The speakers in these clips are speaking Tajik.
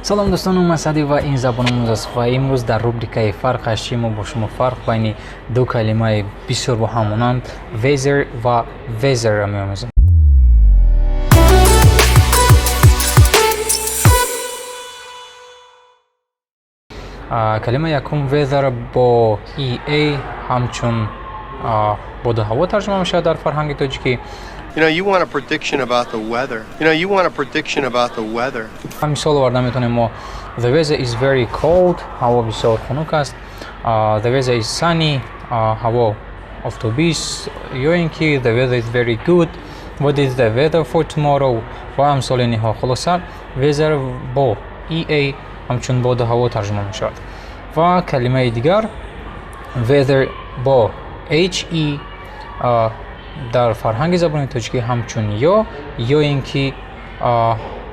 Салом, дӯстон, ман Саъдӣ ва ин Забономӯз аст ва имрӯз дар рубрикаи «Фарқаш чӣ» мо бо шумо фарқ байни ду калимаи бисёр бо ҳам монанд weather ва whether-ро меомӯзем. Калимаи якум, weather, бо ea ҳамчун боду ҳаво тарҷума мешавад дар фарҳанги тоҷикӣ. You know, you want a prediction about the weather. You know, you want a prediction about the weather. Мисол оварда метавонем мо: The weather is very cold, ҳаво бисёр хунук аст. The weather is sunny, ҳаво офтобист, ё ин ки the weather is very good, what is the weather for tomorrow ва амсоли инҳо. Хулоса, weather бо ea ҳамчун боду ҳаво тарҷума мешавад ва калимаи дигар, whether, бо he дар фарҳанги забони тоҷикӣ ҳамчун ё ин ки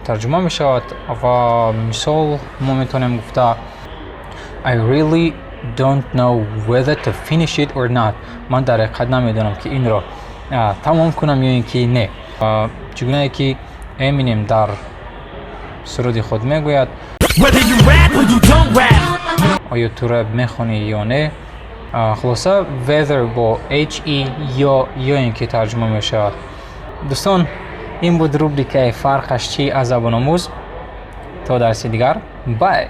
тарҷума мешавад ва мисол мо метавонем гуфта: I really don't know whether to finish it or not. Ман дар ҳақиқат намедонам, ки инро тамом кунам ё ин ки не. Чӣ гунае ки Эминем дар суруди худ мегӯяд: Whether you rap or you don't rap. Оё ту рэп мехонӣ ё не? Хулоса, whether бо he ё ин ки тарҷума мешавад. Дӯстон, ин буд рубрикаи «Фарқаш чӣ» аз Забономӯз. То дарси дигар, bye.